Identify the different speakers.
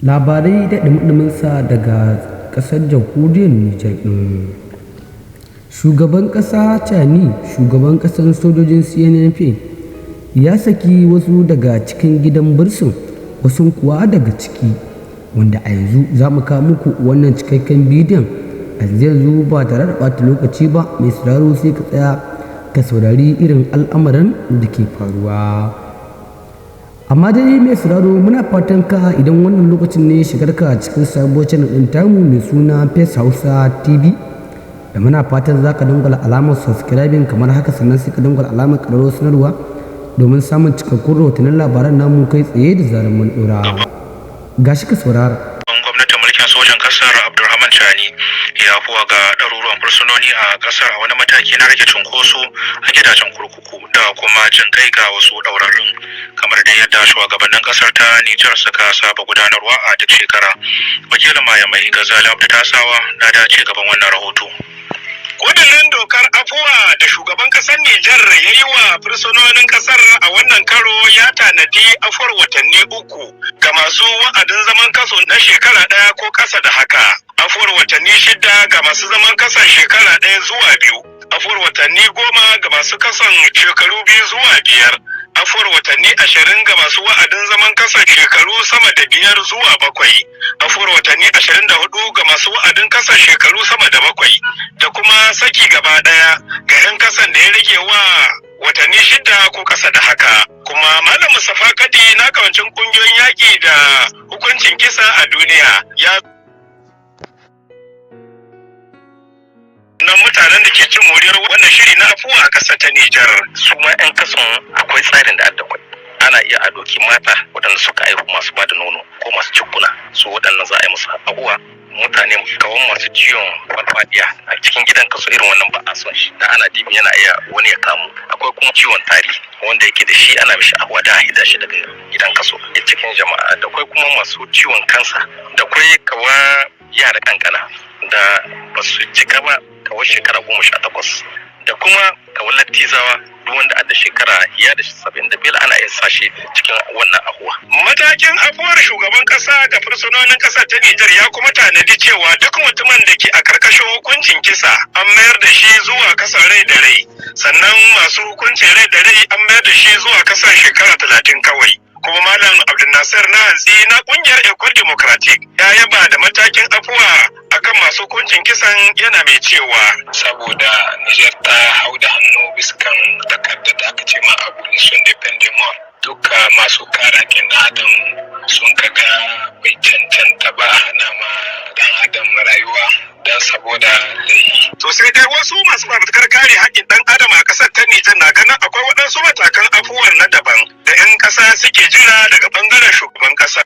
Speaker 1: Labarai da ɗumi-ɗuminsa daga ƙasar jamhuriyar Nijar ɗin. Shugaban ƙasa Tchiani, shugaban ƙasar sojojin CNSP, ya saki wasu daga cikin gidan bursin, wasu kuwa daga ciki, wanda a yanzu za mu kawo muku wannan cikakken bidiyon a yanzu ba tare da ɓata lokaci ba. Mai sauraro, sai ka tsaya ka saurari irin al'amuran da ke faruwa. Amma dai mai sauraro, muna fatan ka idan wannan lokacin ne shigar ka cikin sabuwar channel ɗin tamu mai suna Face Hausa TV da, muna fatan za ka dangwala alamar subscribing kamar haka, sannan sai ka dangwala alamar ƙararrawar sanarwa domin samun cikakkun rahotannin labaran namu kai tsaye da zarar mun ɗora. Gashi ka saurara.
Speaker 2: Gwamnatin mulkin sojan kasar Abdurrahman Chani ya afuwa ga ɗaruruwan fursunoni a kasar a wani mataki na rage cunkoso a gidajen kurkuku da kuma jin kai ga wasu ɗaurarrun, kamar da yadda shugabannin kasar ta Nijar suka saba gudanarwa a duk shekara. Wakilin Maya Mai Gazali Abdu Tasawa na da ci gaban wannan rahoto.
Speaker 3: Kudirin dokar afuwa da shugaban kasar Nijar ya yi wa fursunonin kasar a wannan karo ya tanadi afuwar watanni 3 ga masu wa'adin zaman kaso na shekara 1 ko kasa da haka. Afuwar watanni 6 ga masu zaman kason shekara 1 zuwa 2. Afuwar watanni 10 ga masu kason shekaru 2 zuwa 5. Afuwar watanni 20 ga masu wa'adin zaman kason shekaru sama da 5 zuwa 7. Afuwar watanni 24 ga masu wa'adin kason shekaru sama da 7. Da kuma saki gaba ɗaya ga 'yan kasan da ya rage wa watanni 6 ko ƙasa da haka. Kuma Malam Mustapha Kadi na kawancin ƙungiyoyin yaƙi da hukuncin kisa a duniya ya nan mutanen da ke cin moriyar wannan shiri na afuwa a ƙasar ta Nijar.
Speaker 4: Su ma 'yan kason akwai tsarin da adda, ana iya a doki mata waɗanda suka aihu, masu ba da nono ko masu cikuna, su waɗannan za a yi musu abuwa. Mutane kawan masu ciwon farfadiya a cikin gidan kaso, irin wannan ba a son shi da ana dibi yana iya wani ya kamu. Akwai kuma ciwon tari, wanda yake da shi ana mishi ahuwa da hida shi daga gidan kaso cikin jama'a. Da kwai kuma masu ciwon kansa, da kwai kawa yara kankana da ba su cika ba, kawai shekara 18, da kuma kawai lattizawa, duk wanda adda shekara ya da 75 ana iya sashi cikin wannan ahuwa.
Speaker 3: Matakin afuwar shugaban kasa ga fursunonin kasar ta Nijar ya kuma tanadi cewa duk mutumin da ke a karkashin hukuncin kisa an mayar da shi zuwa kasan rai da rai, sannan masu hukuncin rai da rai an mayar da shi zuwa kasan shekara 30 kawai. Kuma Malam Abdulnasir na hantsi na kungiyar Ecole Democratic ya yaba da matakin afuwa akan masu hukuncin kisan, yana mai cewa
Speaker 5: saboda Niger ta hau da hannu biskan takardar da aka ce ma abolition de peine de mort, duka masu kare haƙƙin ɗan adam sun kaga bai cancanta ba hana ma ɗan adam rayuwa don saboda laifi.
Speaker 3: To sai dai wasu masu fafutukar kare haƙƙin ɗan adam a ƙasar ta Nijar na ganin akwai waɗansu matakan afuwar na daban da 'yan ƙasa suke jira daga ɓangaren shugaban ƙasa.